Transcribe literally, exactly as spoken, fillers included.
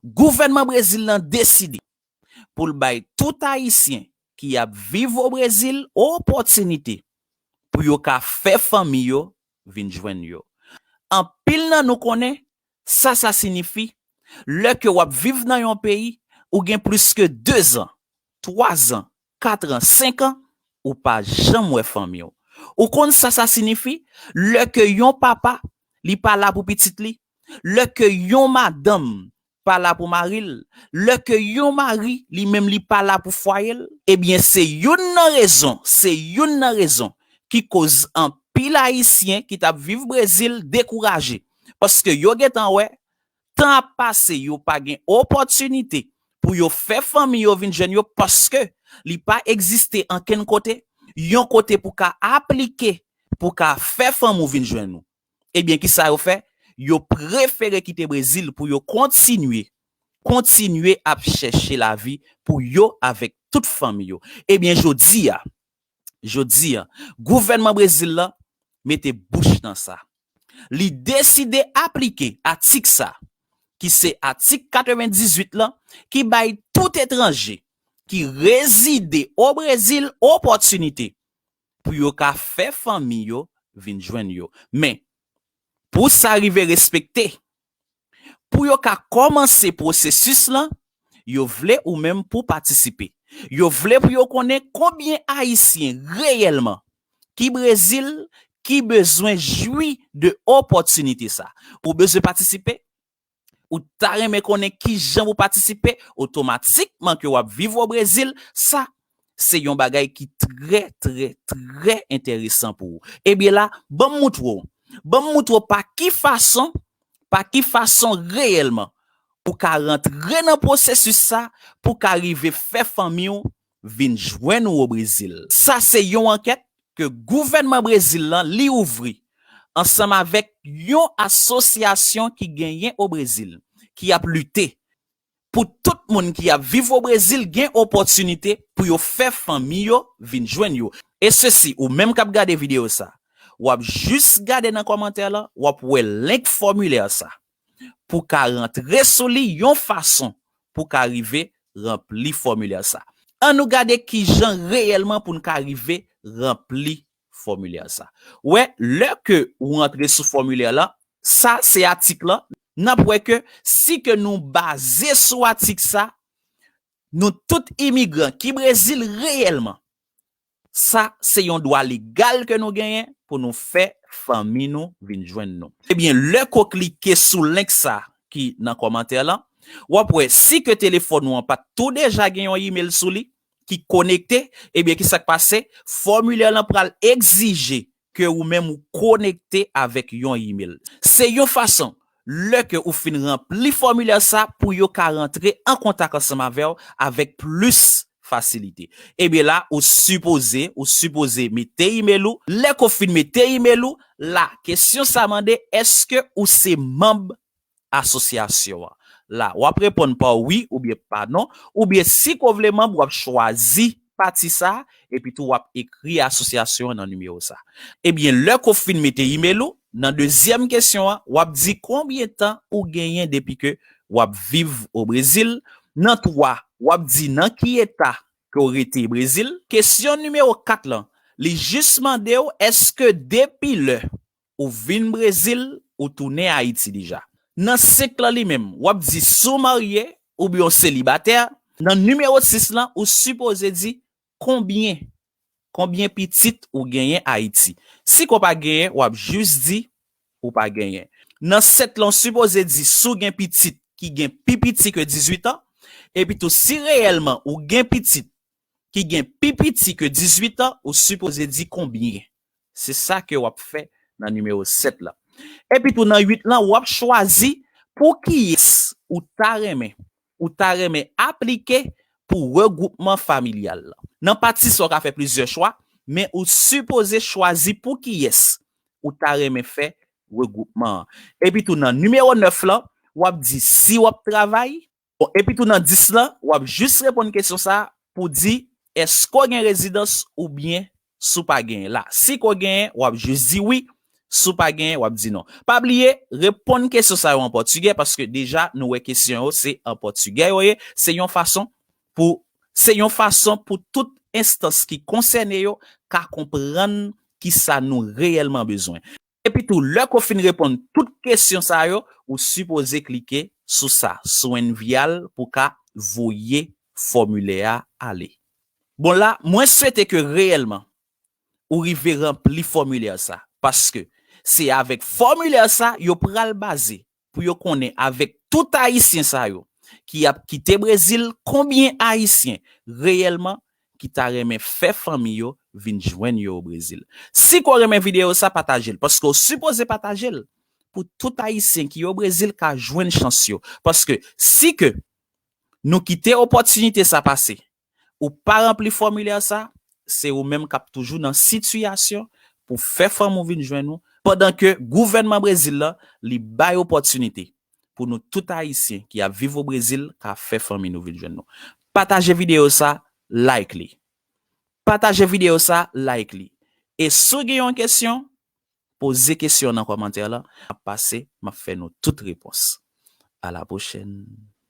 Gouvènman Brezil lan deside pou l bay tout Ayisyen ki ap viv o Brezil opòtinite pou yo ka fè fanmi yo vin jwenn yo. Anpil nan nou konnen sa sa sinifi lè ke w ap viv nan yon peyi, ou gen plis ke dezan, twazan, katran, senkan, ou pa janm wè fanmi w. Ou konn sa sa sinifi lè ke yon papa, li pa la pou pitit li, lè ke yon madanm pa la pou mari l, lè ke yon mari, li menm, li pa la pou fwaye l, ebyen, se youn nan rezon, se youn nan rezon ki koz anpil Ayisyen ki t ap viv Brezil dekouraje. Paske yo gentan wè, tan ap pase, yo pa gen opòtinite pou yo fè fanmi yo vin jwenn yo, paske li pa egziste ankenn kote, yon kote pou ka aplike, pou ka fè fanmi w vin jwenn ou. Ebyen, kisa yo fè? Yo prefere kite Brezil pou yo kontinye, kontinye ap chèche lavi pou yo avèk tout fanmi yo. Ebyen, jodi a, jodi a, gouvènman Brezil la mete bouch nan sa. Li deside aplike atik sa, ki se atik katrevendizwit lan, ki bay tout etranje ki rezide o Brezil opòtinite pou yo ka fè fanmi yo vin jwenn yo. Men, pou sa rive respekte, pou yo ka kòmanse pwosesis lan, yo vle ou menm pou patisipe. Yo vle pou yo konnen konbyen Ayisyen reyèlman ki Brezil ki bezwen jwi de opòtinite sa. Ou bezwen patisipe? Ou ta renmen konnen kijan pou patisipe? Otomatikman ke w ap viv o Brezil, sa se yon bagay ki trè, trè, trè enteresan pou ou. Ebyen la, ban m moutre w. Ban m moutre w pa ki fason, pa ki fason reyèlman ou ka rantre nan pwosesis sa pou ka rive fè fanmi w vin jwenn ou o Brezil. Sa se yon ankèt ke gouvènman Brezil lan li ouvri ansanm avèk yon asosyasyon ki genyen o Brezil, ki ap lite pou tout moun ki ap viv o Brezil gen opòtinite pou yo fè fanmi yo vin jwenn yo. E sesi, ou menm k ap gade videyo sa, w ap jis gade nan kòmantè lan, w ap wè link fòmilè sa. Pou ka rantre sou li yon fason pou ka rive ranpli fòmilè sa. An nou gade kijan reyèlman pou n ka rive ranpli fòmilè sa. Wè, lè ke ou rantre sou fòmilè la, sa se atik lan, n ap wè ke si ke nou baze sou atik sa, nou tout imigran ki Brezil reyèlman, sa se yon dwa legal ke nou genyen pou nou fè fanmi nou vin jwenn nou. Ebyen, lè ke w klike sou link sa ki nan kòmantè lan, w ap wè si ke telefòn ou an pa t tou deja gen yon email sou li ki konekte, ebyen, ki sa k pase? Fòmilè lan pral egzije ke ou menm ou konekte avèk yon email. Se yon fason, lè ke ou fin ranpli fòmilè sa, pou yo ka rantre an kontak ansanm avè w avèk plis fasilite. Ebyen la, ou sipoze, ou sipoze mete email ou. Lè ke w fin mete email ou, la, kesyon sa mande, èske ou se manm asosyasyon an? La, w ap reponn pa wi oubyen pa non, oubyen si ke w vle manm, w ap chwazi pati sa, epi tou w ap ekri asosyasyon an nan nimewo sa. Ebyen, lè ke w fin mete email ou, nan dezyèm kesyon an, w ap di konbyen tan ou genyen depi ke w ap viv o Brezil. Nan twa, w ap di nan ki eta ke w rete Brezil. Kesyon nimewo kat lan, li jis mande w èske depi lè ou vin Brezil, ou tounen Ayiti deja. Nan senk lan li menm, w ap di si w marye oubyen w selibatè. Nan nimewo sis lan, ou sipoze di konbyen, konbyen pitit ou genyen Ayiti. Si ke w pa genyen, w ap jis di ou pa genyen. Nan sèt lan, ou sipoze di si w gen pitit ki gen pi piti ke dizuit an. Epi tou, si reyèlman ou gen pitit ki gen pi piti ke dizuit an, ou sipoze di konbyen. Se sa ke w ap fè nan nimewo sèt lan. Epi tou nan uit lan, w ap chwazi pou kiyès ou ta renmen, ou ta renmen aplike pou regwoupman familyal lan. Nan pati sa, w ka fè plizyè chwa, men ou sipoze chwazi pou kiyès ou ta renmen fè regwoupman an. Epi tou nan nimewo nèf lan, w ap di si w ap travay, Bon, epi tou nan dis lan, w ap jis reponn kesyon sa a pou di èske w gen rezidans oubyen si w pa genyen la. Si ke w genyen, w ap jis di wi. Si w pa genyen, w ap di non. Pa bliye, reponn kesyon sa yo an pòtigè, paske deja nou wè kesyon yo se an pòtigè yo ye. Se yon fason pou, se yon fason pou tout enstans ki konsène yo ka konprann kisa nou reyèlman bezwen. Epi tou, lè ke w fin reponn tout kesyon sa yo, ou sipoze klike sou sa, sou Envial, pou ka voye fòmilè a ale. Bon, la, mwen swete ke reyèlman, ou rive ranpli fòmilè sa. Paske se avèk fòmilè sa yo pral baze pou yo konnen avèk tout Ayisyen sa yo ki ap kite Brezil, konbyen Ayisyen reyèlman ki ta renmen fè fanmi yo vin jwenn yo o Brezil. Si ke w renmen videyo sa, pataje l, paske w sipoze pataje l pou tout Ayisyen ki o Brezil ka jwenn chans yo. Paske si ke nou kite opòtinite sa pase, ou pa ranpli fòmilè sa, se ou menm k ap toujou nan sitiyasyon pou fè fanmi w vin jwenn ou, pandan ke gouvènman Brezil la, li bay opòtinite pou nou tout Ayisyen ki ap viv o Brezil ka fè fanmi nou vin jwenn nou. Pataje videyo sa, like li. Pataje videyo sa, like li. E si w gen yon kesyon, poze kesyon nan kòmantè la, m ap pase, m ap fè nou tout repons. A la pwochèn.